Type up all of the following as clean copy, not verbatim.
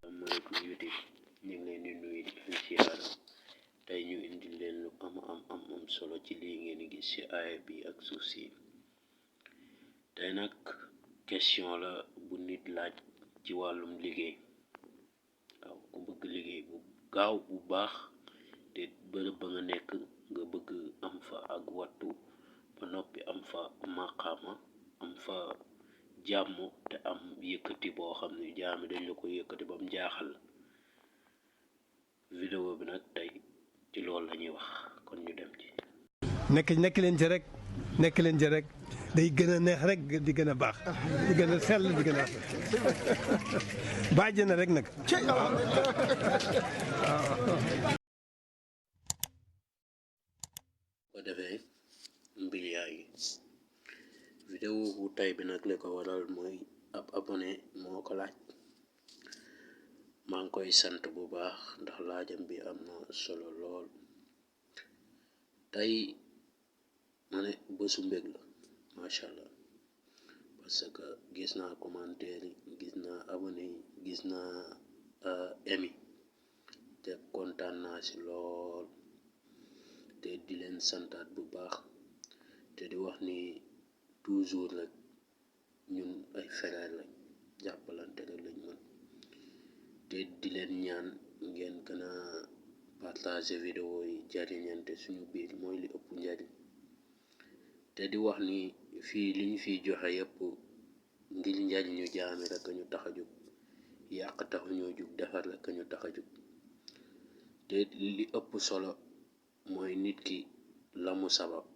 Assalamualaikum YouTube ñu ngi leen di nuyu di leen siyaara tey ñu indi leen lu am solo ci lii ngeen gis ci aaya bi ak suuf si tey nag question la bu nit laaj ci wàllum liggéey waaw ku bëgg liggéey bu gaaw bu baax te bërëb ba nga nekk nga bëgg am fa ak wattu ba noppi am fa maqaama am fa jàmm te am yëkkati boo xam ne jaami dañ la ko yëkkati ba mu jaaxal la vidéo bi nag tey ci loolu la ñuy wax kon ñu dem ci nekk leen ci rek day gën a neex rek di gën a baax di gën a sell di gën a bàjj na rek nag ko defee mbir yaa ngi vidéo bu tey bi nag li ko waral mooy ab abonné moo ko laaj maa ngi koy sant bu baax ndax laajam bi am na solo lool tey ma ne bésu mbég la macha allah parce que gis naa commentaire yi gis naa abonné yi gis naa aimi te kontaan naa ci lool te di leen santaat bu baax te di wax ni toujours rek ñun ay frère lañ jàppalante rek lañ mën te di leen ñaan ngeen gën a partager vidéo yi jariñante suñu biir mooy li ëpp njariñ te di wax ni fii liñ fiy joxe yépp ngir njariñu jaami rek ñu tax a jóg yàq taxu ñoo jóg defar rek ñu tax a jóg te li ëpp solo mooy nit ki la mu sabab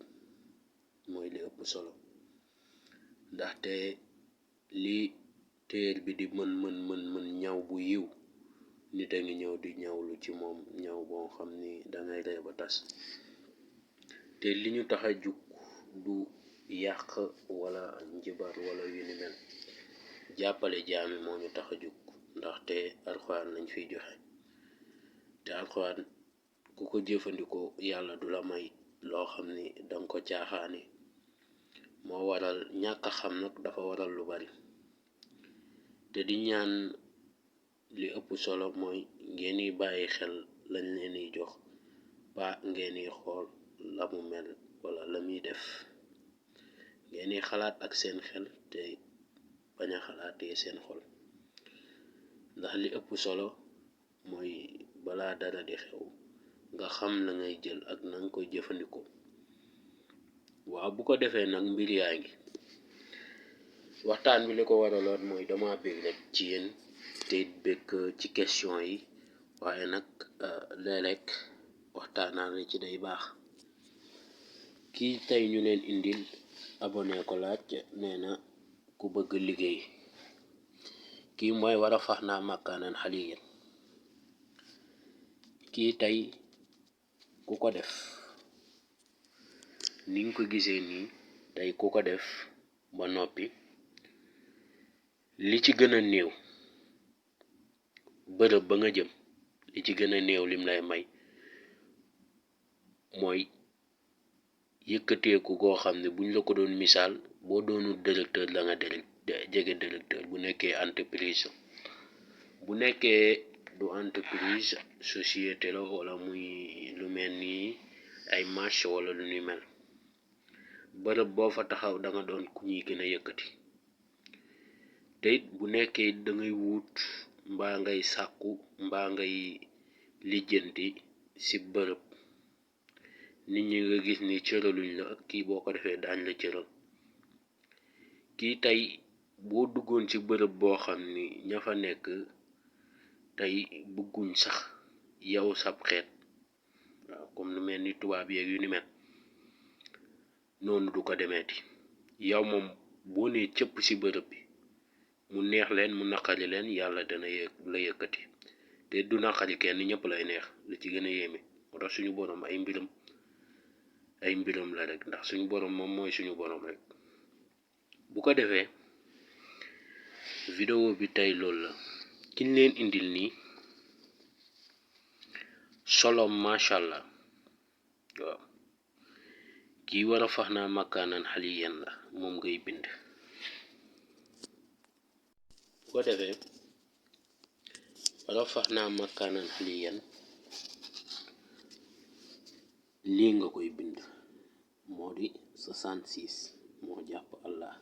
mooy li ëpp solo ndaxte li téer bi di mën ñaw bu yiw nit a ngi ñëw di ñawlu ci moom ñaw boo xam ni dangay ree ba tas te li ñu tax a jug du yàq wala njibar wala yu ni mel jàppale jaami moo ñu tax a jug ndaxte alxuraan lañ fiy joxe te alxuraan ku ko jëfandikoo yàlla du la may loo xam ni danga ko caaxaani moo waral ñàkk a xam nag dafa waral lu bari te di ñaan li ëpp solo mooy ngeen di bàyyi xel lañ leen di jox ba ngeen di xool la mu mel wala la muy def ngeen di xalaat ak seen xel te bañ a xalaatee seen xol ndax li ëpp solo mooy balaa dara di xew nga xam la ngay jël ak na nga koy jëfandikoo waaw bu ko defee nag mbir yaa ngi waxtaan bi li ko waraloon mooy dama bég rek ci yéen te bég ci question yi waaye nag léeg-léeg waxtaanaale ci day baax kii tey ñu leen indil abonné ko laaj nee na ku bëgg liggéey kii mooy war a fax naa makkaanan xaliyan kii tey ku ko def ni nga ko gisee nii tey ku ko def ba noppi li ci gën a néew bërëb ba nga jëm li ci gën a néew lim lay may mooy yëkkateeku goo xam ne buñ la ko doon misaal boo doonul directeur la nga jege directeur bu nekkee entreprise bu nekkee du entreprise société la wala muy lu mel ni ay marché wala lu ñuy mel bërëb boo fa taxaw da nga doon ku ñuy gën a yëkkati te it bu nekkee da ngay wut mbaa ngay sàkku mbaa ngay lijjanti ci bërëb nit ñi nga gis ni cëraluñ la kii boo ko defee daañ la cëral kii tey boo duggoon ci bërëb boo xam ni ña fa nekk tey bëgguñ sax yow sab xeet waaw comme lu mel ni tubaab yeeg yu ni mel noonu du ko demeeti yow moom boo nee cëpp ci bërëb bi mu neex leen mu naqari leen yàlla dana la yëkkati te du naqari kenn ñëpp lay neex li ci gën a yéeme moo tax suñu borom ay mbiram la rek ndax suñu borom moom mooy suñu borom rek bu ko defee vidéo bi tey loolu la kiñ leen indil nii solo macha allah waaw kii war a fax naa makkaanan xaliyan la moom ngay bind bu ko defee rafaxnaa makaanan aliyyan lii nga koy bind moo di 66 moo jàpp Allah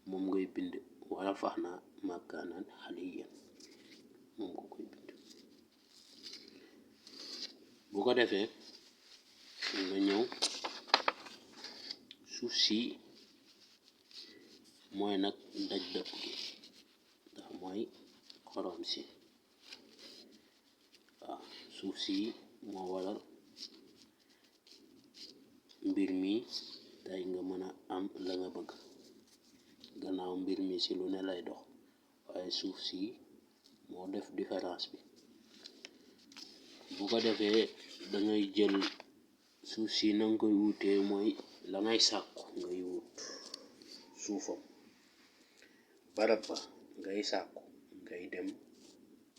moom ngay bind wa rafaxnaa makaanan aliyyan moom nga koy bind. bu ko defee nga ñëw suuf si mooy nag daj dëpp gi ndax mooy xorom si waaw suuf si moo waral mbir mi tey nga mën a am la nga bëgg gannaaw mbir mi si lu ne lay dox waaye suuf si moo def différence bi. bu ko defee da ngay jël suuf si na nga koy wutee mooy la ngay sàkku ngay wut suufam barab ba ngay sàkku ngay dem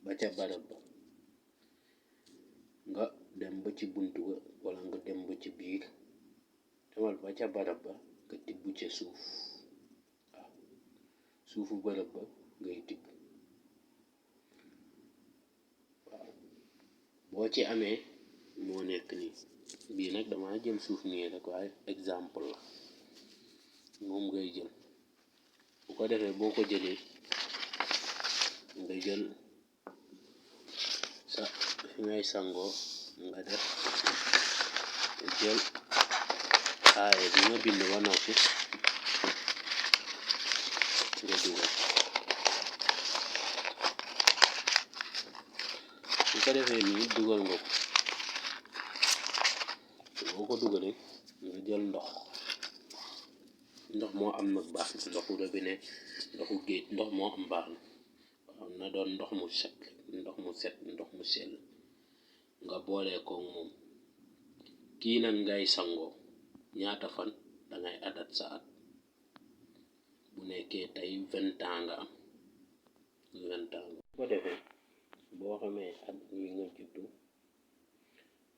ba ca barab ba nga dem ba ci buntu ba wala nga dem ba ci biir demal ba ca barab ba nga tibb ca suuf waaw suufu barab ba ngay tibb waaw boo ci amee moo nekk nii bii nag dama jël suuf nii rek waaye exemple la moom ngay jël. bu ko defee boo ko jëlee nga jël sa fi ngay sangoo nga def jël aaya bi nga bind ba noppi nga dugal. bu ko defee nii dugal nga ko boo ko dugalee nga jël ndox moo am nag baax na ndoxu robinet ndoxu géej ndox moo am baax na waaw na doon ndox mu set ndox mu sell nga boolee ko moom kii nag ngay sangoo ñaata fan dangay adat sa at bu nekkee tey 20 ans nga am 20 ans bu ko defee boo xamee at mi nga juddu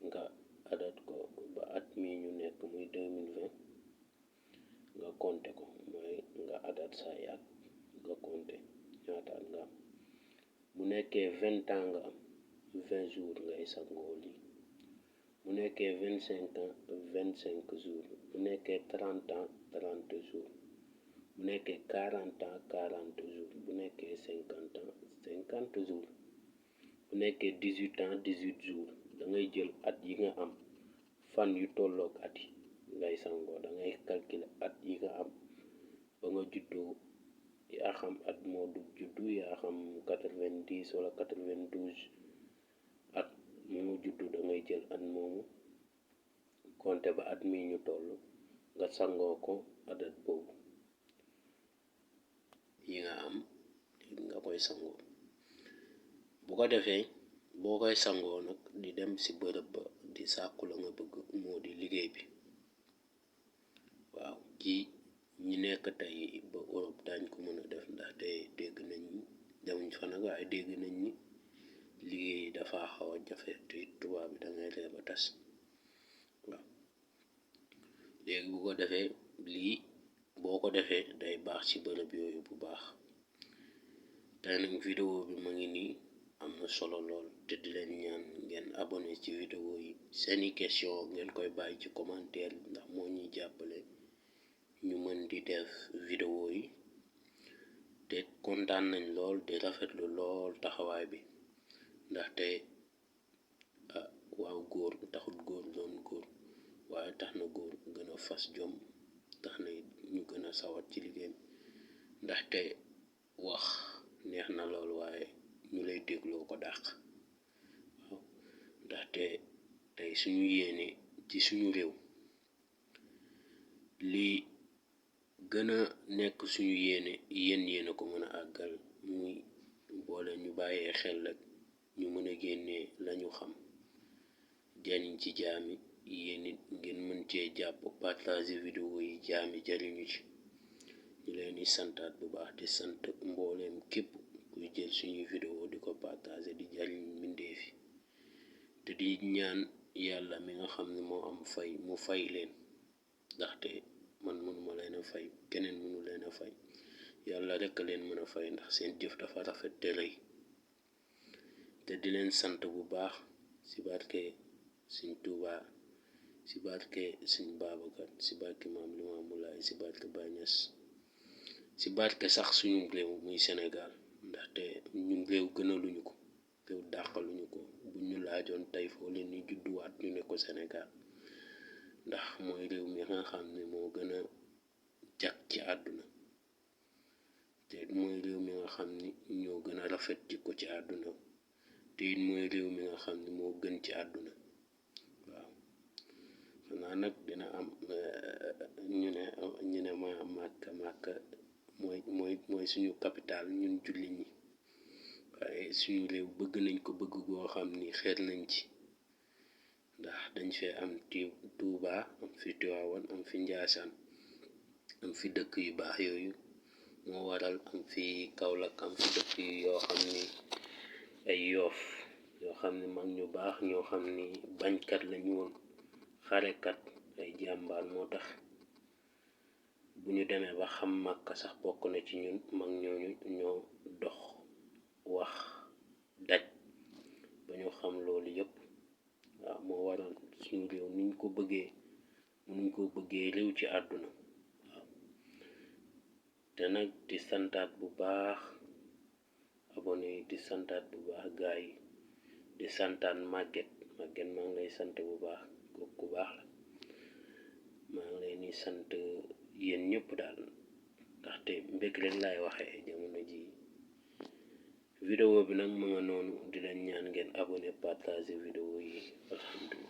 nga adat ko ba at mi ñu nekk muy 2020 nga compter ko mooy nga adat sa yaat nga compter ñaata at nga am bu nekkee 20 ans nga am 20 jours ngay sangoo lii bu nekkee 25 ans 25 jours bu nekkee 30 ans 30 jours bu nekkee 40 ans 40 jours bu nekkee 50 ans 50 jours bu nekkee 18 ans 18 jours da ngay jël at yi nga am fan yu tolloog at yi ngay sangoo da ngay calculer at yi nga am ba nga juddoo yaa xam at moo du juddu yaa xam 90 wala 92 at mu nga juddu da ngay jël at moomu compter ba at mi ñu toll nga sangoo ko adat boobu yi nga am nga koy sangoo. bu ko defee boo koy sangoo nag di dem ci bërëb ba di sàkku la nga bëgg moo di liggéey bi waaw ci ñi nekk tey ba Europe daañ ko mën a def ndaxte dégg nañ ni demuñ fa nag waaye dégg nañ ni liggéey dafa xaw a jafe te tubaab bi dangay ree ba tas waaw léegi bu ko defee lii boo ko defee day baax ci bërëb yooyu bu baax. tey nag vidéo bi ma ngi nii am na solo lool te di leen ñaan ngeen abonné ci vidéo yi seeni question ngeen koy bàyyi ci commentaire ndax moo ñuy jàppale ñu mën di def vidéo yi te kontaan nañ lool di rafetlu lool taxawaay bi ndaxte waaw góor taxut góor doon góor waaye tax na góor gën a fas jom tax na ñu gën a sawat ci liggéey ndaxte wax neex na lool waaye ñu lay dégloo ko dàq waaw ndaxte tey suñu yéene ci suñu réew lii gën a nekk suñu yéene yéen a ko mën a àggal muy boole ñu bàyyee xel rek ñu mën a génnee lañu xam jariñ ci jaami yéen it ngeen mën cee jàpp partager vidéo yi jaami jariñu ci ñu leen di santaat bu baax di sant mbooleem képp kuy jël suñuy vidéo di ko partager di jariñ mbindeefi te di ñaan yàlla mi nga xam ne moo am fay mu fay leen ndaxte man mënuma leen a fay keneen mënu leen a fay yàlla rekk leen mën a fay ndax seen jëf dafa rafet te rëy te di leen sant bu baax si barke Sëñ Tuuba, si barke Sëñ Babacar, si barke Maam Limaamu Laay, si barke Baay Ñas, si barke sax suñu réew muy Sénégal, ndaxte ñun réew gënaluñu ko, réew dàqaluñu ko. bu ñu laajoon tey foo leen ni judduwaat ñu ne ko Sénégal, ndax mooy réew mi nga xam ne moo gën a jag ci àdduna, te mooy réew mi nga xam ni ñoo gën a rafet jikko ci àdduna, te it mooy réew mi nga xam ni moo gën ci àdduna. waaw xanaa nag dina am ñu ne ma màkka mooy suñu capital ñun jullit ñi, waaye suñu réew bëgg nañ ko bëgg goo xam ni xeer nañ ci, ndax dañ fee am Tuuba, am fi Tiwaawan, am fi Njaasaan, am fi dëkk yu baax yooyu, moo waral am fi Kaolack, am fi dëkk yoo xam ni ay Yoof yoo xam ni mag ñu baax ñoo xam ni bañkat lañu woon, xarekat, ay jàmbaar. moo tax bu ñu demee ba xam Màkka sax bokk na ci ñun, mag ñooñu ñoo dox wax daj ba ñu xam loolu yëpp. waaw moo waral suñu réew niñ ko bëggee mënuñ ko bëggee réew ci àdduna. waaw te nag di santaat bu baax abonné yi, di santaat bu baax gaay yi, di santaat màgget maa ngi lay sant bu baax, kooku ku baax la. maa ngi leen di sant yéen ñëpp daal, ndaxte mbég rek laay waxee jamono ji. vidéo bi nag ma nga noonu, di leen ñaan ngeen abonné, partager vidéo yi. alhamdulilah.